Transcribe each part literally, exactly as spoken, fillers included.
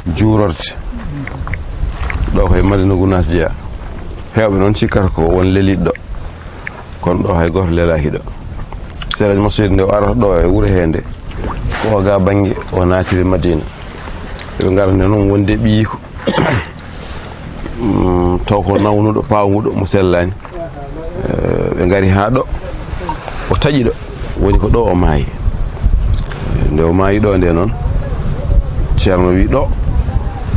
Juurorde. Ɗo koye Madina Gunaas jeyaa. Heewɓe noon cikkata ko won leliiɗo ɗo. Kono ɗo hay gooto lelaaki ɗo. Seydi El Hadji Mansour nde o arata ɗo e wuro hee nde, ko o ga bannge o naatiri Madina. Ɓe ngarani noon wonde ɓiyiiko. Mm, taw ko nawnuɗo, pawnguɗo, mo sellaani. Eh, ɓe ngari haa ɗo, o taƴi ɗo, woni ko ɗo o maayi. Nde o maayi ɗo nde noon, Ceerno wi ɗo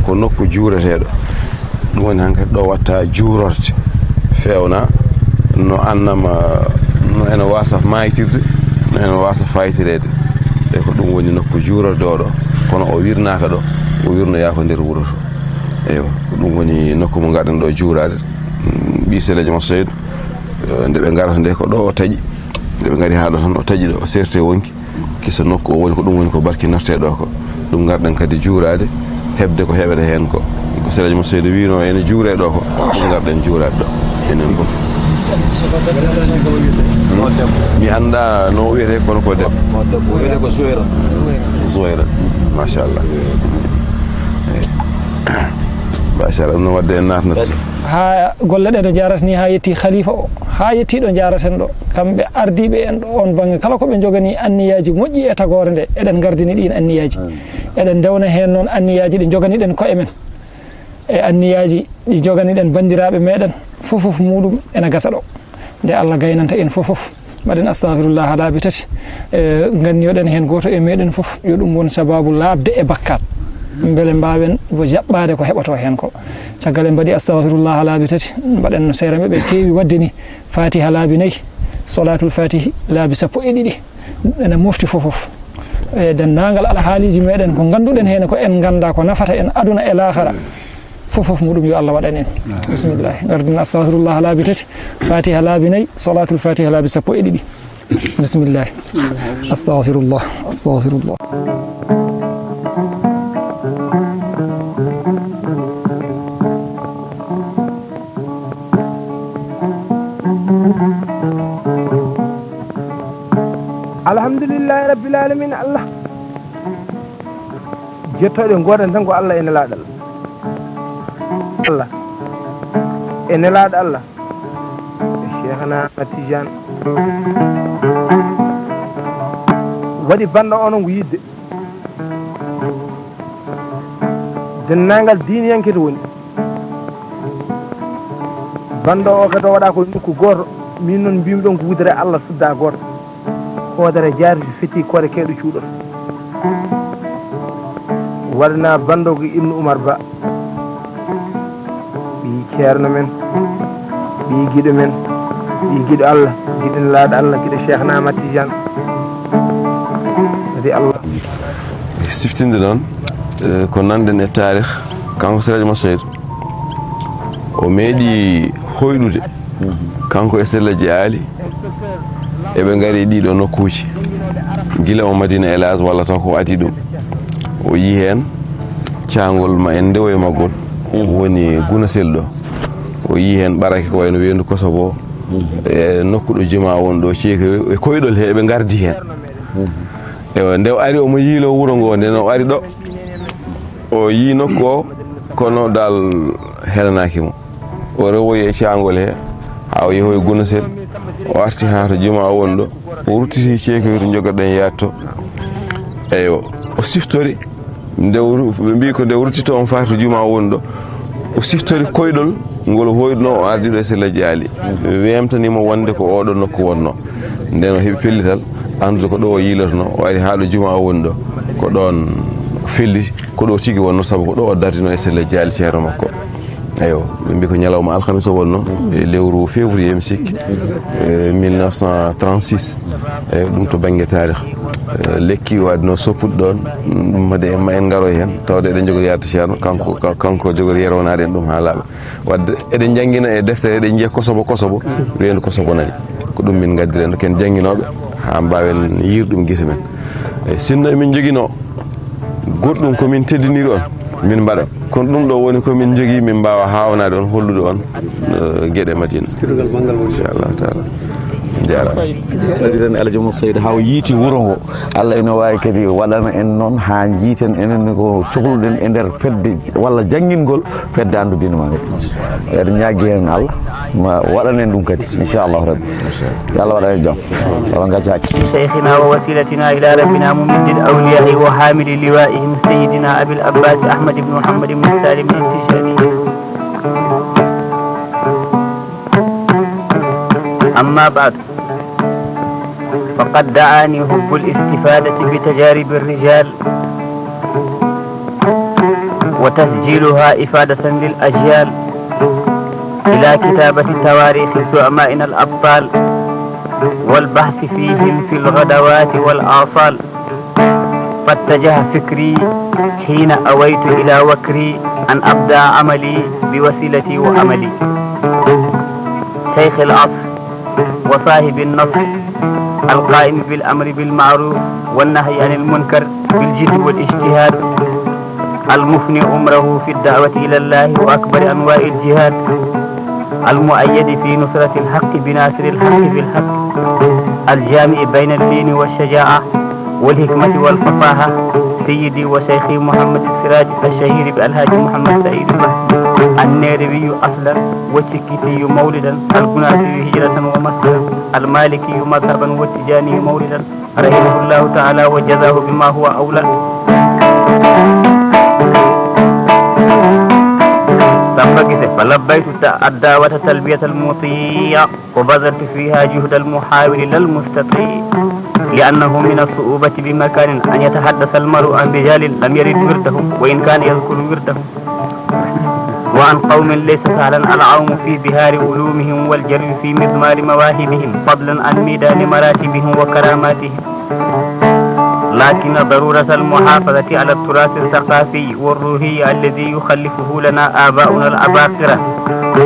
ko nokku juureteeɗo. Ɗum woni hankadi ɗo watta juurorde, fewna no annama, no ene wasa maytirde, no ene wasa faytireede. E ko ɗum woni nokku juurorde o ɗo, kono o wirnaaka ɗo, o wirnoyaa ko nder wuro to. Eywa, ko ɗum woni nokku mo ngarɗen ɗo juuraade. Mm, ɓii Selejo mo Seydu, eh, nde ɓe ngarata nde ko ɗo o taƴi. Nde ɓe ngari haa ɗo tan o taƴi ɗo, o seerti e wonki. Kisa nokku o woni ko ɗum woni ko barkinortee ɗo ko. Ɗum ngarɗen kadi juuraade, heɓde ko heɓata heen ko. Ko Selejo mo Seydu wiino ene juuree ɗo ko. Ɗum ngarɗen juuraade ɗo. Enen fof. Mi annda no o wiyetee kono ko debbo. Ko debbo, o wiyetee ko Zuwayra. Zuwayra. Machallah. Eyi. Machallah, ɗum no waɗde en naatnat. Haa golle ɗe no njaarata ni, haa yetti khalifa o, haa yetti ɗo njaaraten ɗo. Kamɓe ardiiɓe en ɗo on bannge, kala ko ɓe njogani anniyaaji moƴƴi e tagoore nde, eɗen ngardini ɗiin anniyaaji. Eɗen ndewna heen noon anniyaaji ɗi njoganiɗen koye men. E anniyaaji ɗi njoganiɗen banndiraaɓe meɗen, fof fof muɗum ena gasa ɗo. Nde Allah gaynanta en fof fof. Mbaɗen astahfirullah laabi tati. E, nganniyoɗen heen gooto e meɗen fof, yo ɗum won sababu laaɓde e bakkaat. Mbele mbaawen wo jaɓɓaade ko heɓotoo heen ko. Caggal en mbaɗi astahfirullah laabi tati, mbaɗen no seereeɓe ɓe keewi waɗde ni. Fatiha laabi nayi, Salatul Fatihi laabi sappo e ɗiɗi. Ene mofti fof fof. E denndaangal alhaaliiji meɗen ko ngannduɗen heen ko en ngannda ko nafata en aduna e laakara. Fof fof muɗum yo Allah waɗan en. Bismillah. Ngardin astahfirullah laabi tati, Fatiha laabi nayi, Salatul Fatiha laabi sappo e ɗiɗi. Bismillah. Astahfirullah, astahfirullah. Alhamdulillahi rabbil alamin. Allah. Jettooɗe ngooɗen tan ko Allah e nelaaɗo Allah. Allah e nelaaɗo Allah. E Cheikhna Ahmad Tidiane. Waɗi banndo o noon ko yiɗde denndaangal diiniyanke to woni. Banndo o kadi o waɗa ko nokku gooto, min noon mbiymi ɗon ko wudere Allah sudda gooto. Hoodere jaari so fetti koore keeɗo cuuɗoto. Waɗana banndo ko Ibnu Umar Ba. Ɓii ceerno men, ɓii giɗo men, ɓii giɗo Allah, giɗo nelaaɗo Allah, giɗo Cheikhna Ahmad Tidiane. Radi Allah. Siftinde noon, eh, ko nanɗen e taarih, kanko Seydi Masayid, o meeɗi hoyɗude, kanko e Sella Ji Aali, eɓe ngari e ɗiɗo nokkuuji. Gila o Madina El Hadj walla taw ko adii ɗum. O yii heen caangol ma en ndewo e maggol, woni Gunasel ɗo. O yii heen ɓarake ko wayno weendu Kosobo, e nokku ɗo jumaa won ɗo, ceeki e koyɗol he eɓe ngardi heen. Ewa, nde o ari omo yiiloo wuro ngo, nden o ari ɗo, o yii nokku o, kono dal helanaaki mo. O rewoyi e caangol he, haa o yehoyi Gunosel, o arti haa to jumaa o woni ɗo, o ruttiti ceekoyru jogaɗen yaade to. Eywa, o siftori, nde o ru-, ɓe mbii ko nde o ruttito on faati to jumaa o woni ɗo, o siftori koyɗol ngol hoyɗuno o ardi ɗo e Sella Ji Aali. Ɓe weemtani mo wonde ko oɗo nokku wonno. Nden o heɓi pellital, anndude ko ɗo o yiilotono, o ari haa ɗo jumaa o woni ɗo, ko ɗoon o felliti. Ko ɗo tigi wonno, sabu ko ɗo o dardino e Sella Ji Aali ceerno makko. Eywa, ɓe mbi ko ñalawma alkamisa wonno, e lewru février, mi sikki, e mille neuf cent trente-six. Eywa, ɗum to bannge taarih. E, lekki o adino soppude ɗoon, ɗum mbaɗe ma en ngaro heen, tawde eɗen njogori yaade ceerno, kanko, ka-, kanko jogori yerwanaade en ɗum haa laaɓa. Wadde eɗen njanngina e deftere, eɗen njiya Kosobo, Kosobo, weendu Kosobo nani. Ko ɗum min ngaddiren ɗo, ken jannginooɓe, haa mbaawen yiir ɗum gite men. E, sinno emin njoginoo goɗɗum ko min teddiniri on, min mbaɗa. Kono ɗum ɗo woni ko min njogii, min mbaawa haawnaade on, hollude on, eh, geɗe Madina. Teddungal banngal woni. Inchallahu taala. Jaaraama. Kadi tan Alhaji Moussa Seydi, haa o yiiti wuro ngo, Allah ina waawi kadi waɗana en noon haa njiiten enen ne ko cohluɗen e nder fedde walla janngingol fedde anndu diine maa nge. Eɗen ñaagii heen Allah ma waɗan en ɗum kadi, inchallahu rabbi. Yo Allah waɗan en jam. Wala ngaccaaki. شيخنا ووسيلتنا إلى ربنا ممد الأولياء وحامل لوائهم سيدنا أبي العباس أحمد بن محمد بن سالم التجاني. أما بعد، فقد دعاني حب الاستفادة بتجارب الرجال وتسجيلها إفادة للأجيال إلى كتابة تواريخ زعمائنا الأبطال والبحث فيهم في الغدوات والآصال. فاتجه فكري حين أويت إلى وكري أن أبدأ عملي بوسيلتي وأملي. شيخ العصر وصاحب النصر القائم بالأمر بالمعروف والنهي عن المنكر بالجد والاجتهاد، المفني عمره في الدعوة إلى الله وأكبر أنواع الجهاد، المؤيد في نصرة الحق بناصر الحق بالحق، الجامع بين اللين والشجاعة والحكمة والفصاحة، سيدي وشيخي محمد السراج الشهير بألهاج محمد سعيد المهدي، النيروي أصلا وشكيتي مولدا، القناطري هجرة ومسكنا، المالكي مذهبا والتجاني مولدا، رحمه الله تعالى وجزاه بما هو أولى. Samba Gise, فلبيت الدعوة تلبية المطيع، وبذلت فيها جهد المحاول لا المستطيع، لأنه من الصعوبة بمكان أن يتحدث المرء عن رجال لم يرد وردهم، وإن كان يذكر وردهم، وعن قوم ليس سهلا العوم في بحار علومهم والجري في مضمار مواهبهم، فضلا عن ميدان مراتبهم وكراماتهم. لكن ضرورة المحافظة على التراث الثقافي والروحي الذي يخلفه لنا آباؤنا العباقرة،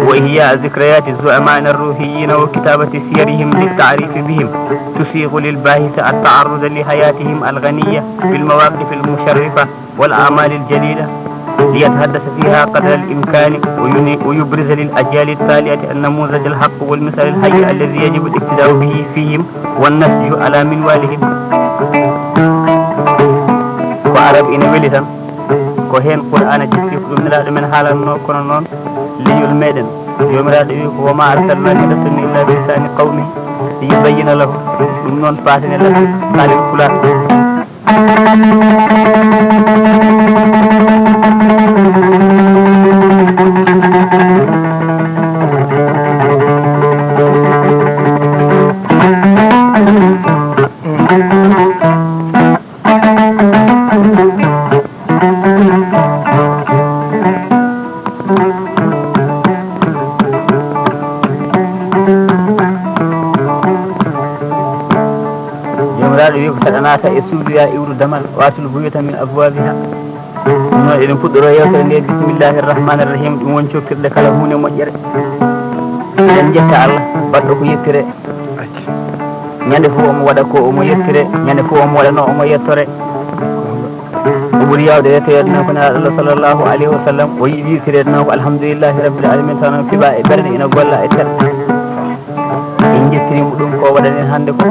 وإحياء ذكريات زعمائنا الروحيين وكتابة سيرهم للتعريف بهم، تسيغ للباحث التعرض لحياتهم الغنية بالمواقف المشرفة والأعمال الجليلة، ليتحدث فيها قدر الإمكان ويني-، ويبرز للأجيال التالية النموذج الحق والمثال الحي الذي يجب الاقتداء به فيهم والنسج على منوالهم. Ko Arab ina weli tan, ko heen Qur'aana jippi, ko ɗum Nelaaɗo men haalanno, kono noon leñol meɗen, Joomiraaɗo wi ko, "وما أرسلنا من رسول إلا بلسان قومه ليبين لهم." Ɗum noon, paaten e laawol Pulaar. Joomiraaɗo wi ko, "Saɗa naata e suudu, yaa iwru damal, waatul buyuuta min abwaabiha." Ɗum noon, eɗen puɗɗoroo yeewtere nde, bismillaahi rahmaani rahiim, ɗum woni cokkirde kala huunde moƴƴere. Eɗen njetta Allah, baɗɗo ko yettiree. Ñande fof omo waɗa ko omo yettiree, ñande fof omo waɗa no omo yettoree. Ko ɓuri yaawde yettoyeede noon ko Nelaaɗo Allah sallallahu alayhi wa sallam, o yiɗi yettoreede noon ko alhamdulillahi rabbil alamin, tawa noon fiɓaa e ɓernde, ina golla e terɗe. En njettiriima ɗum ko waɗani en hannde ko.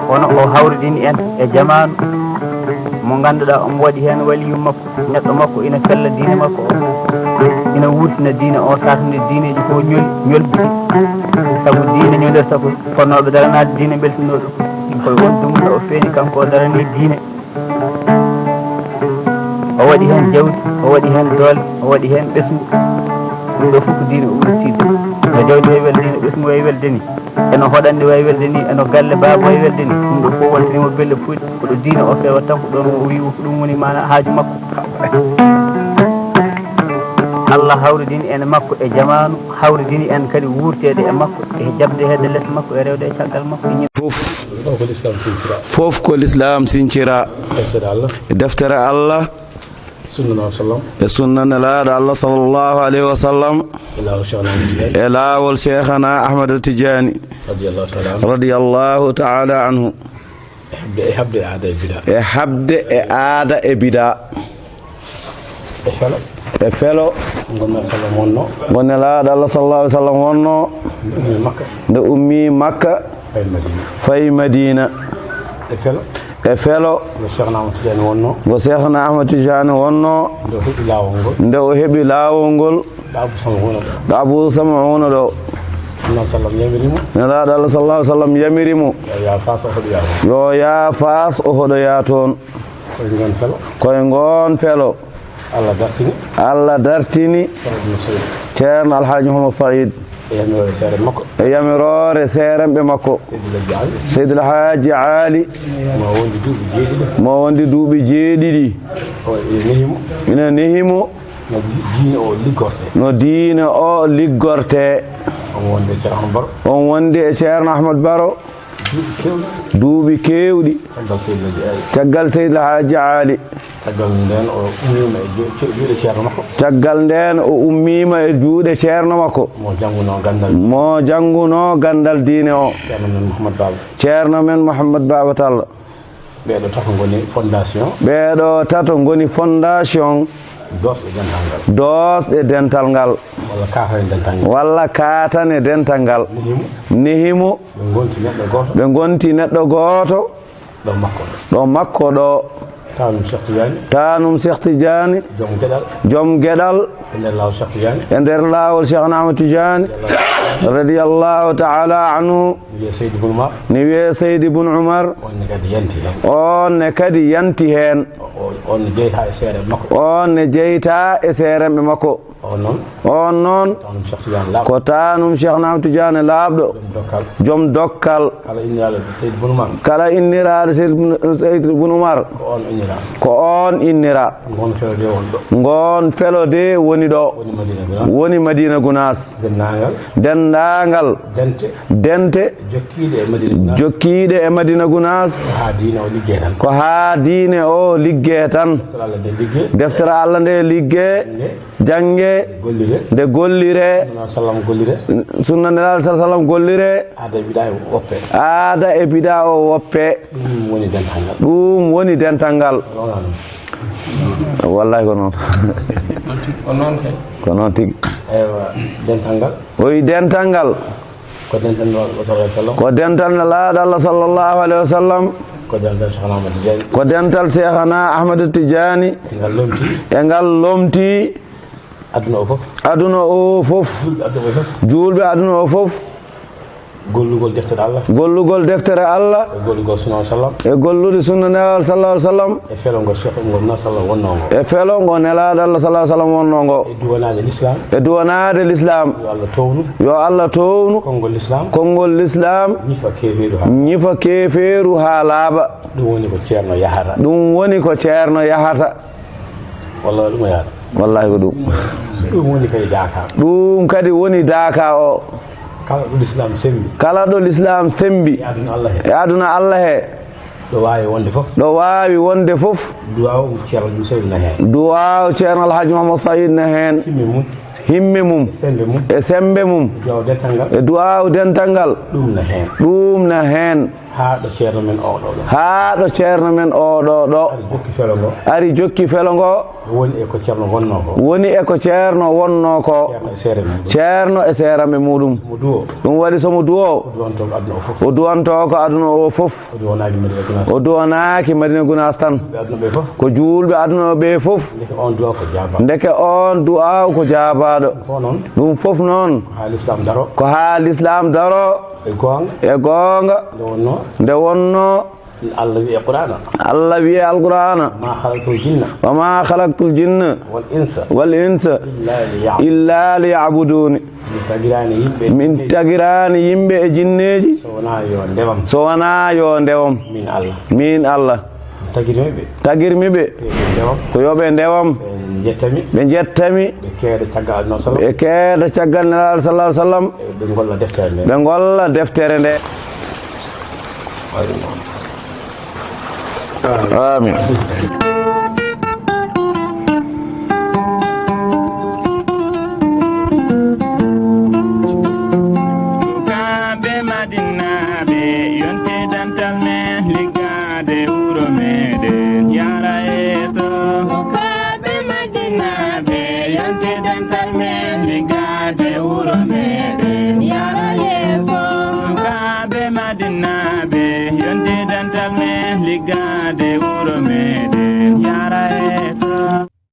Kono o hawridini en e jamaanu mo ngannduɗaa omo waɗi heen waliyu makko, neɗɗo makko ina fella diine makko o, ina wurtina diine o, saatude diineeji fof ñoli, ñolbiti. Sabu diine ñolirta ko fotnooɓe daranaade diine mbeltinoo ɗum. Koye won dumunna o feeñi kanko o daranii diine. O waɗi heen jawdi, o waɗi heen doole, o waɗi heen ɓesngu. Ɗum ɗo fof ko diine o ɓuri tiiɗde. No jawdi wayi welde ni, no ɓesngu wayi welde ni, eno hoɗannde wayi welde ni, eno galle baaba wayi welde ni. Ɗum ɗo fof wontanimo belle puyɗe. Ko ɗo diine o fewata tan, ko ɗoon o wi ko ɗum woni maana haaju makko. Allah hawridini en makko e jamaanu, hawridini en kadi wuurteede e makko, e jaɓde hedde les makko, e rewde e caggal makko, e ñin- Fof. Fof ko Lislaam sincira. Fof ko Lislaam sincira. Deftere Allah. E deftere Allah. Sunna Nabi sallam. E sunna Nelaaɗo Allah sallallahu alayhi wa sallam. E laawol Cheikhana Ahmad Tidiane. E laawol Cheikhana Ahmad Tidiane. Radiyallahu ta'ala anhu. Radiyallahu ta'ala anhu. E haɓde, e haɓde e aada e bidaa. E haɓde e aada e bidaa. E fala. E felo. Ngo Nelaaɗo sallam wonno. Ngo Nelaaɗo Allah sallallahu alaihi wasallam wonno. Nde ummi Makka. Nde ummi Makka. Fayi Madina. Fayi Madina. E felo. E felo. Ngo Cheikhna Ahmad Tidiane wonno. Ngo Cheikhna Ahmad Tidiane wonno. Nde o heɓi laawol ngol. Nde o heɓi laawol ngol. Ɗo Abu Sam'una ɗo. Ɗo Abu Sam'una ɗo. Nelaaɗo sallam yamiri mo. Nelaaɗo Allah sallallahu alaihi wasallam yamiri mo. Yo yaa Faas o hoɗoya toon. Yo yaa Faas o hoɗoya toon. Koye ngoon felo. Koye ngoon felo. Allah dartini. Allah dartini. Ceerno Ibn Said. Ceerno Alhaji Muhammad Said. E yamiroore seerenɓe makko. E yamiroore seerenɓe makko. Seydi El Hadji Ali. Seydi El Hadji Ali. Mo wondi duuɓi jeeɗiɗi. Mo wondi duuɓi jeeɗiɗi. O ina nehi mo. Ina nehi mo. No diine o liggorte. No diine o liggorte. On wonde Ceerno Ahmad Baro. On wonde e Ceerno Ahmad Baro. Duuɓi keewɗi. Duuɓi keewɗi. Caggal Seydi El Hadji Ali. Caggal Seydi El Hadji Ali. Caggal ndeen o ummiima e ju-, juuɗe ceerno makko. Caggal ndeen o ummiima e juuɗe ceerno makko. Mo janngunoo ganndal. Mo janngunoo ganndal diine o. Ceerno men Mouhammad Baba. Ceerno men Mouhammad Baba Tall. Ɓeeɗo tato ngoni fondation. Ɓeeɗo tato ngoni fondation. Doosɗe dental ngal. Doosɗe dental ngal. Walla kaatane dental ngal. Walla kaatane dental ngal. Nehi mo. Nehi mo. Ɓe ngonti neɗɗo gooto. Ɓe ngonti neɗɗo gooto. Ɗo makko ɗo. Ɗo makko ɗo. Taanum Cheikh Tidiane. Taanum Cheikh Tidiane. Joom geɗal. Joom geɗal. E nder laawol Cheikh Tidiane. E nder laawol Cheikh Ahmad Tidiane. Radiyallahu ta'ala anhu. Ni wiyee Seydi Bun Umar. Ni wiyee Seydi Bun Umar. On ne kadi yanti heen. On ne kadi yanti heen. O, o, on ne jeyta e seerenɓe makko. On ne jeyta e seerenɓe makko. On noon. On noon. Taanum Cheikh Tidiane laaɓɗo. Ko taanum Cheikh Ahmad Tidiane laaɓɗo. Joom dokkal. Joom dokkal. Kala inniraaɗo Seydi Bun Umar. Kala inniraaɗo Seydi Bun, Seydi Bun Umar. Ko on innira. Ko on innira. Ngoon felo de woni ɗo. Ngoon felo de woni ɗo. Woni Madina Gunaas. Woni Madina Gunaas. Denndaangal. Denndaangal. Dente. Dente. Jokkiiɗe e Madina Gunaas. Jokkiiɗe e Madina Gunaas. Ko haa diine o liggee tan. Ko haa diine o liggee tan. Deftere Allah nde liggee. Deftere Allah nde liggee. Nde. Jannge. Gollire. Nde gollire. Sunna sallam gollire. Sunna Nelaaɗo sallallahu alaihi wasallam gollire. Aada e bidaa o woppe. Aada e bidaa o woppe. Ɗum woni dental ngal. Ɗum woni dental ngal. Wallahi ko noon. Ko noon kay. Ko noon tigi. Eywa, dental ngal. O wi dental ngal. Ko dental Nelaaɗo sallallahu alaihi wasallam. Ko dental Nelaaɗo Allah sallallahu alaihi wasallam. Ko dental Cheikhna Ahmad Tidiane. Ko dental Cheikhna Ahmad Tidiane. E ngal lomti. E ngal lomti. Aduna o fof. Aduna o fof. Juulɓe aduna o fof. Juulɓe aduna o fof. Gollugol deftere Allah. Gollugol deftere Allah. E gollugol sunna sallam. E gollude sunna Nelaaɗo sallallahu alaihi wasallam. E felo ngo Cheikh ngo Nelaaɗo sallam wonnoo ngo. E felo ngo Nelaaɗo Allah sallallahu alaihi wasallam wonnoo ngo. E duwanaade l'islam. E duwanaade l'islam. Yo Allah townu. Yo Allah townu. Konngol l'islam. Konngol l'islam. Ñifa keefeeru haa. Ñifa keefeeru haa laaɓa. Ɗum woni ko Ceerno yahata. Ɗum woni ko Ceerno yahata. Wallahi ɗum o yahata. Wallahi ko ɗum. Ɗum woni kadi daaka. Ɗum kadi woni daaka o. Kala ɗo l'islam sembi. Kala ɗo l'islam sembi. E aduna Allah he. E aduna Allah he. Ɗo waawi wonde fof. Ɗo waawi wonde fof. Duwaaw Ceerno Alhaji Muhammad Said na heen. Duwaaw Ceerno Alhaji Muhammad Said na heen. Himme mum. Himme mum. E sembe mum. E sembe mum. E duwaaw dental ngal. E duwaaw dental ngal. Ɗum na heen. Ɗum na heen. Haa ɗo Ceerno men oo ɗo ɗo. Haa ɗo Ceerno men oo ɗo ɗo. Ari jokki felo ngo. Ari jokki felo ngo. Woni e ko Ceerno wonnoo ko. Woni e ko Ceerno wonnoo ko. Ceerno e seere mum. Ceerno e seeranɓe muɗum. Mo duwo. Ɗum waɗi so mo duwo. O duwantoo ko aduna o fof. O duwantoo ko aduna o fof. O duwanaaki Madina Gunaas. O duwanaaki Madina Gunaas tan. Ɓe aduna ɓe fof. Ko juulɓe aduna ɓe fof. Ndeke on duwaaw ko jaabaa. Ndeke on duwaaw ko jaabaaɗo. Ɗum fof noon. Ɗum fof noon. Ko haa l'islam daro. Ko haa l'islam daro. E goonga. E goonga. Nde wonnoo. Nde wonnoo. Allah wi'i e Qur'aana. Allah wi'i e Alqur'aana. Ma khalaqtul jinna. Wa ma khalaqtul jinna. Wal insa. Wal insa. Illa liya'budun. Illa liya'buduni. Mi tagiraani yimɓe. Min tagiraani yimɓe e jinneeji. So wonaa yo ndewam. So wonaa yo ndewam. Min Allah. Min Allah. Tagirmi ɓe. Tagirmi ɓe. Yo ɓe ndewam. Ko yo ɓe ndewam. Ɓe njetta mi. Ɓe njetta mi. Ɓe keeda caggal Annabi sallam. Ɓe keeda caggal Nelaaɗo sallallahu alaihi wasallam. Ɓe ngolla deftere nde. Ɓe ngolla deftere nde. Amin.